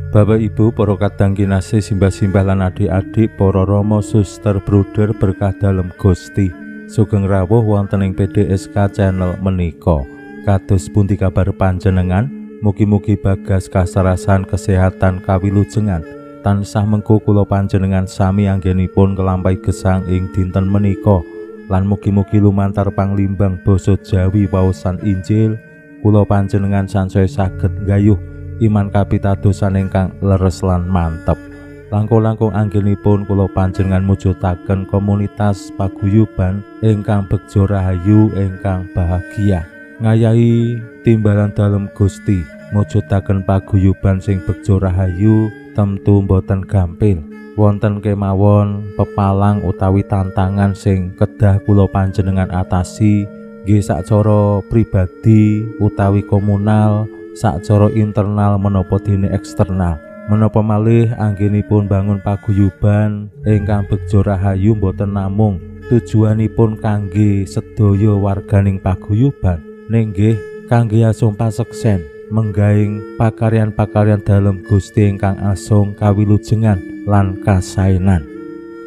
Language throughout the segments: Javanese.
Bapak Ibu, para kadang kinasih, simbah-simbah lan adik-adik, para rama, suster, bruder berkah dalem Gusti. Sugeng rawuh wonten ing PDSK channel menika. Kados pundi kabar panjenengan? Mugi-mugi bagas kasarasan kesehatan kawilujengan. Tansah mengko kula panjenengan sami anggenipun kelampahi gesang ing dinten menika. Lan mugi-mugi lumantar panglimbang basa Jawi waosan Injil kula panjenengan sansaya saged nggayuh iman kapitadosan ingkang leres lan mantep. Langkung-langkung anggenipun kula panjenengan mujudaken komunitas paguyuban ingkang begja rahayu ingkang bahagia. Ngayahi timbalan dalem Gusti, mujudaken paguyuban sing begja rahayu temtu boten gampil. Wonten kemawon pepalang utawi tantangan sing kedah kula panjenengan atasi nggih sacara pribadi utawi komunal, sacara internal menapa dene eksternal. Menapa malih anggenipun bangun paguyuban ingkang begja rahayu boten namung tujuanipun kangge sedaya warganing paguyuban, ning nggih kangge asung paseksen menggaing pakaryan-pakaryan dalem Gusti ingkang asung kawilujengan lan kasaenan.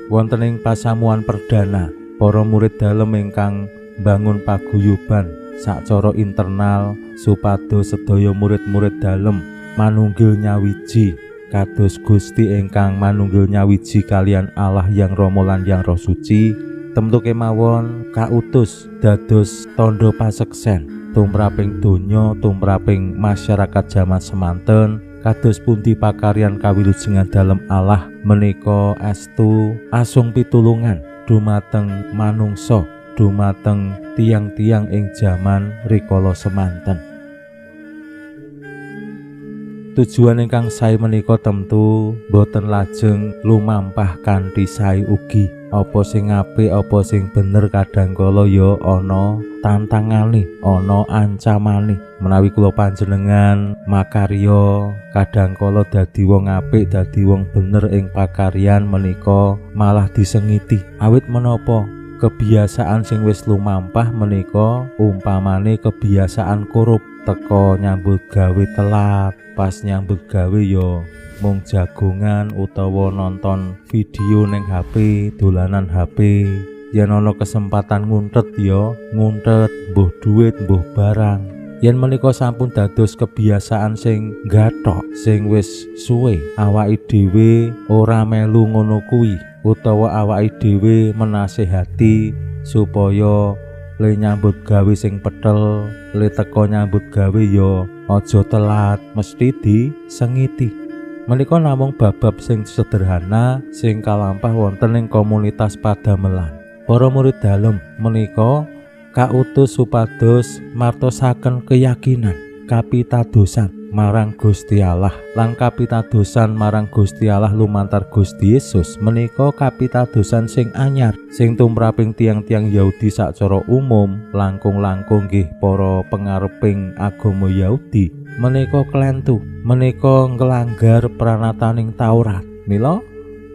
Wonten ing pasamuan perdana, para murid dalem ingkang bangun paguyuban sacara internal supados sedaya murid-murid dalem manunggil nyawiji kados Gusti ingkang manunggil nyawiji kalian Allah Yang Rama lan Yang Roh Suci, temtu kemawon kautus dados tandha paseksen tumraping donya, tumraping masyarakat jaman semanten. Kados pundi pakaryan kawilujengan dalem Allah menika estu asung pitulungan dumateng manungsa, dumateng tiang-tiang ing jaman rikala semanten. Tujuan ingkang sae menika temtu boten lajeng lumampah kanthi sae ugi. Apa sing apik, apa sing bener kadang kala ya ana tantangane, ana ancamane. Menawi kula panjenengan makarya kadang kala dadi wong apik, dadi wong bener ing pakaryan menika malah disengiti. Awit menapa? Kebiasaan sing wis lumampah menika umpamane kebiasaan korup, teko nyambut gawe telat, pas nyambut gawe ya mung jagongan utawa nonton video ning HP, dolanan HP. Yen ana kesempatan nguntet ya nguntet, mbuh duit mbuh barang. Yen menika sampun dados kebiasaan sing gathok, sing wis suwe, awake dhewe ora melu ngono kuwi, utawa awake dhewe menasehati supaya le nyambut gawe sing petel, le teko nyambut gawe ya aja telat, mesti disengiti. Menika namung babab sing sederhana sing kalampah wonten ing komunitas padamelan. Para murid dalem menika kautus supados martosaken keyakinan kapitadosan marang Gusti Allah lan kapitadosan marang Gusti Allah lumantar Gusti Yesus menika kapitadosan sing anyar sing tumraping tiang-tiang Yahudi sacara umum, langkung-langkung nggih para pengareping agama Yahudi menika klentu, menika nglanggar pranataning Taurat. Mila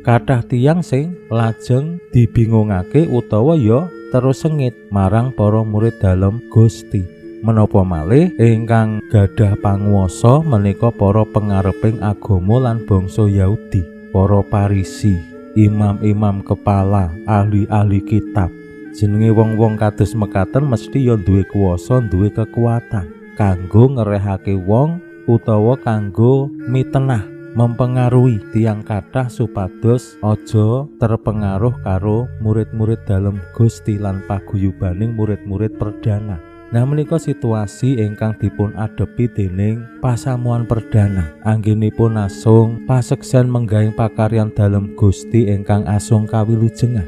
kathah tiyang sing lajeng dibingungake utawa ya terus sengit marang para murid dalem Gusti. Menapa malih ingkang gadah panguwasa menika para pengareping agama lan bangsa Yahudi, para Parisi, imam-imam kepala, ahli-ahli kitab. Jenenge wong-wong kados mekaten mesti ya duwe kuwasa, duwe kekuatan kanggo ngerehake wong utawa kanggo mitenah, mempengaruhi tiang kathah supados aja terpengaruh karo murid-murid dalem Gusti lan paguyubaning murid-murid perdana. Nah menika situasi ingkang dipun adepi dening pasamuan perdana anggenipun asung paseksen menggaing pakaryan dalem Gusti ingkang asung kawilujengan.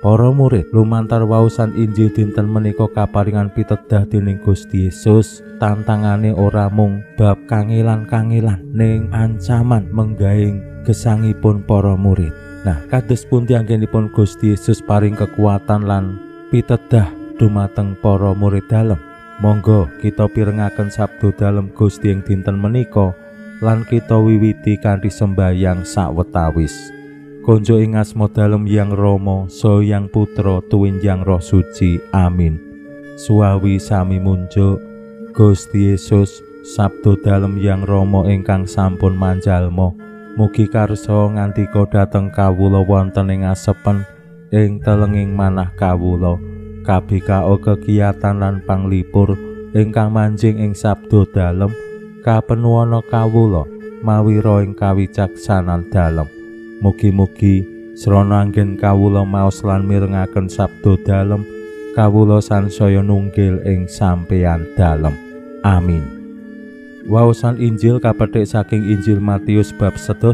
Para murid lumantar waosan Injil dinten menika kaparingan pitedah dening Gusti Yesus, tantangane ora mung bab kangelan-kangelan ning ancaman menggaing gesangipun para murid. Nah, kados pundi anggenipun Gusti Yesus paring kekuatan lan pitedah dumateng para murid dalem? Monggo kita pirengaken sabdo dalem Gusti ing dinten menika lan kita wiwiti kanthi sembayang sawetawis. Konjo ing asma dalem Yang Rama, saha Yang Putra, tuwin Yang Roh Suci. Amin. Suwawi sami munjuk Gusti Yesus, sabdo dalem Yang Rama ingkang sampun manjalma. Mugi karsa ngandika dhateng kawula wonten ing asepen ing telenging manah kawula. Kabikao kekiyatan lan panglipur ingkang manjing ing sabdo dalem kapenuwana kawula mawira ing kawicaksanan dalem. Mugi-mugi srana anggen kawula maos lan mirengaken sabdo dalem, kawula sansaya nunggil ing sampeyan dalem. Amin. Waosan Injil kapethik saking Injil Matius bab 10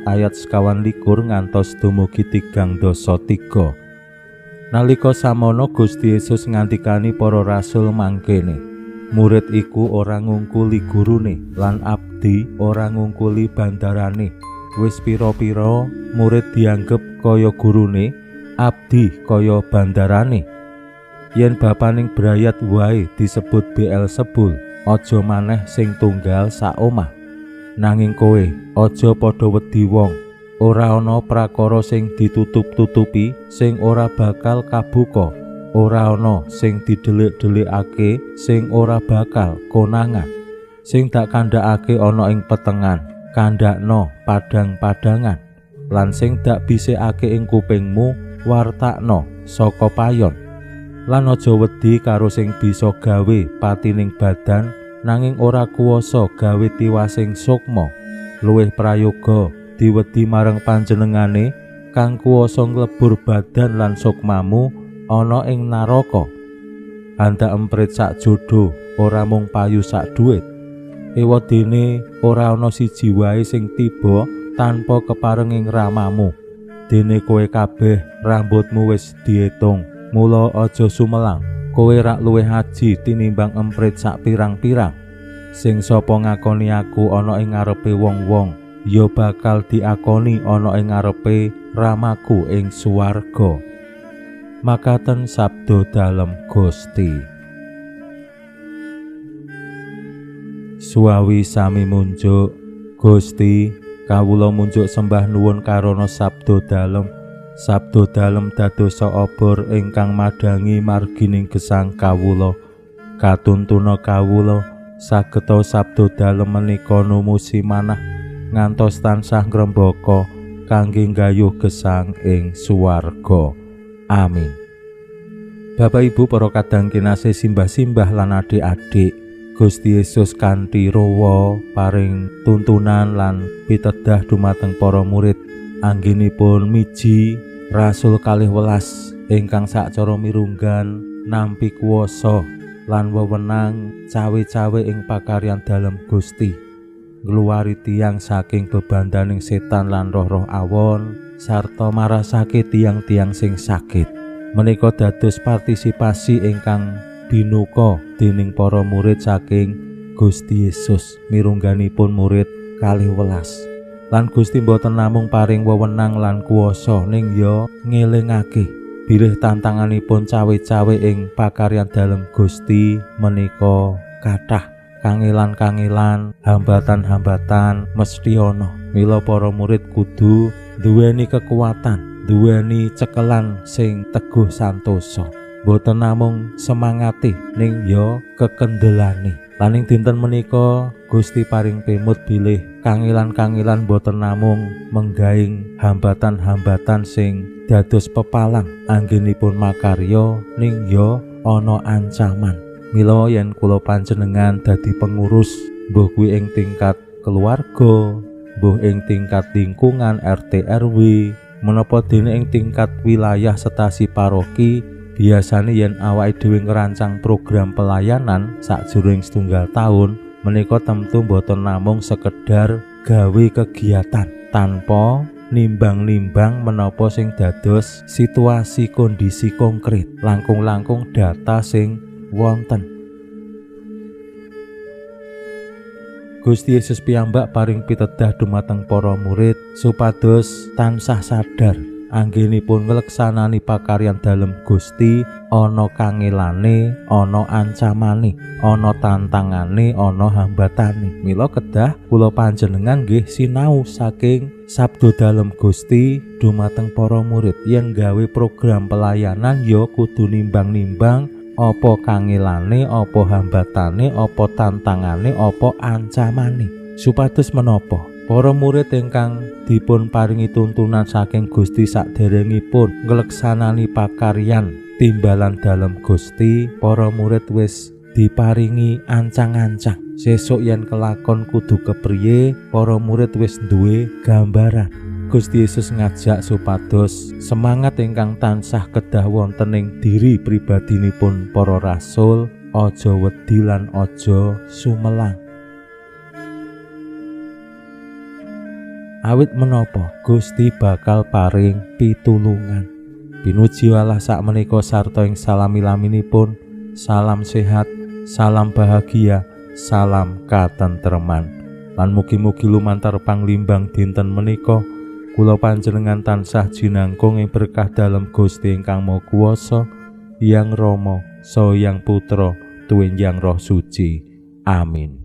ayat 21 ngantos dumugi 33. Nalika samono Gusti Yesus ngandikani para rasul mangkene, murid iku ora ngungkuli gurune lan abdi ora ngungkuli bandarane. Wis pira-pira murid dianggep kaya gurune, abdi kaya bandarane. Yen bapaning brayat wae disebut Beelzebul, aja maneh sing tunggal sak omah. Nanging kowe aja padha wedi wong. Ora ana prakara sing ditutup-tutupi sing ora bakal kabuka, ora ana sing didelik-delikake sing ora bakal konangan. Sing dak kandhakake ana ing petengan, kandhakno padang-padangan, lan sing dak bisikake ing kupingmu wartakno saka payon. Lan aja wedi karo sing bisa gawe patining badan nanging ora kuwasa gawe tiwasing sukma. Luwih prayoga diwedi marang panjenengane kang kuwasa nglebur badan lan sukmamu ana ing naraka. Handak emprit sak jodo ora mung payu sak duit. Ewadene ora ana siji wae sing tiba tanpa keparenging ramamu. Dene kowe kabeh rambutmu wis diitung, mula aja sumelang. Kowe rak luwih aji tinimbang emprit sak pirang-pirang. Sing sapa ngakoni aku ana ing ngarepe wong-wong, ya bakal diakoni ana ing ngarepe ramaku ing swarga. Makaten sabdo dalem Gusti. Suwawi sami munjuk Gusti, kawula munjuk sembah nuwun karana sabdo dalem. Sabdo dalem dadosa obor ingkang madhangi margining gesang kawula. Katuntuna kawula sageta sabdo dalem menika numusi manah ngantos tansah ngrembaka kangge nggayuh gesang ing swarga. Amin. Bapak Ibu para kadang kinasih, simbah-simbah lan adik-adik, Gusti Yesus kanthi rowa paring tuntunan lan pitedah dumateng para murid anggenipun miji rasul 12 ingkang sacara mirunggan nampi kuwasa lan wewenang cawe-cawe ing pakaryan dalem Gusti, ngluwari tiyang saking bebandaning setan lan roh-roh awon sarta marasake tiyang-tiyang sing sakit. Menika dados partisipasi ingkang binuka dening para murid saking Gusti Yesus mirungganipun murid 12. Lan Gusti mboten namung paring wewenang lan kuwasa ning ya ngelingake bilih tantanganipun cawe-cawe ing pakaryan dalem Gusti menika kathah kangelan-kangelan, hambatan-hambatan mesti ana. Mila para murid kudu duweni kekuatan, duweni cekelan sing teguh santosa. Mboten namung semangati ning ya kekendelane. Lan ing dinten menika Gusti paring pemut bilih kangelan-kangelan boten namung menggaing hambatan-hambatan sing dados pepalang anggenipun makarya ning ya ana ancaman. Mila yen kula panjenengan dadi pengurus, mbuh kuwi ing tingkat keluarga, mbuh ing tingkat lingkungan RT RW, menapa dene ing tingkat wilayah stasi paroki, biasane yen awake dhewe ngrancang program pelayanan sakjroning setunggal taun menika tentu boten namung sekedar gawe kegiatan tanpa nimbang-nimbang menapa sing dados situasi kondisi konkret, langkung-langkung data sing wonten. Gusti Yesus piyambak paring pitedah dumateng para murid supados tansah sadar anggenipun ngleksanani pakaryan dalem Gusti ana kangelane, ana ancamane, ana tantangane, ana hambatane. Mila kedah kula panjenengan nggih sinau saking sabda dalem Gusti dumateng para murid. Yen gawe program pelayanan ya kudu nimbang-nimbang apa kangelane, apa hambatane, apa tantangane, apa ancamane. Supados menapa para murid ingkang dipun paringi tuntunan saking Gusti saderengipun ngleksanani pakaryan timbalan dalem Gusti, para murid wis diparingi ancang-ancang. Sesuk yen kelakon kudu kepriye, para murid wis duwe gambaran. Gusti Yesus ngajak supados semangat ingkang tansah kedah wonten ing diri pribadinipun para rasul, aja wedi lan aja sumelang. Awit menapa Gusti bakal paring pitulungan. Pinuji Allah sakmenika sarta ing salami-laminipun. Salam sehat, salam bahagia, salam katentreman. Lan mugi-mugi lumantar panglimbang dinten menika kula panjenengan tansah jinangkung ing berkah dalem Gusti ingkang Maha Kuwasa, Hyang Rama, Saha Hyang Putra, tuwin Hyang Roh Suci. Amin.